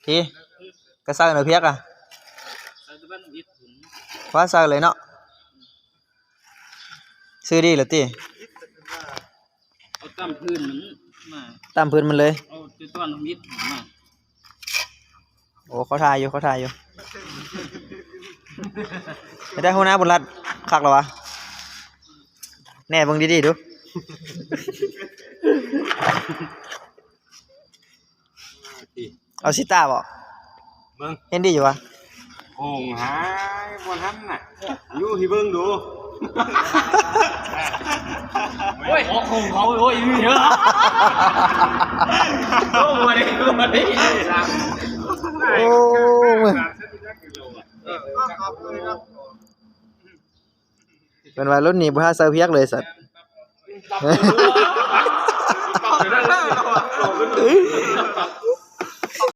ທີ່ ກະໃສ່ເນາະພຽກອະ ວ່າໃສ່ເລີຍເນາະ. ຊື່ດີລະຕິ ເອົາຕາມພື້ນມັນມາ ຕາມພື້ນມັນເລີຍ ເອົາແຕ່ຕອນທຳອິດມາ. ໂອ້ ເຂົາທ່າຢູ່ ເຂົາທ່າຢູ່. ເຮັດໄດ້ຫົວໜ້າບຸນລັດ ຄັກແລ້ວວະ ແນເບິ່ງດີໆດູ. ເອົາຊິຕາບໍ່ ເບິ່ງ ເຫັນດີຢູ່ວະ. ໂອ້ຍ ບໍ່ທັນນະ ຢູ່ທີ່ເບິ່ງດູ. ໂອ້ຍ ອອກຂອງເຂົາ ໂອ້ຍ ເອີ ໂອ້ຍ ບໍ່ໄດ້ ບໍ່ໄດ້ ໂອ້ຍ ເອີ ເປັນໄວລຸ້ນນີ້ບໍ່ຫາໃສ່ພຽກເລີຍສັດ.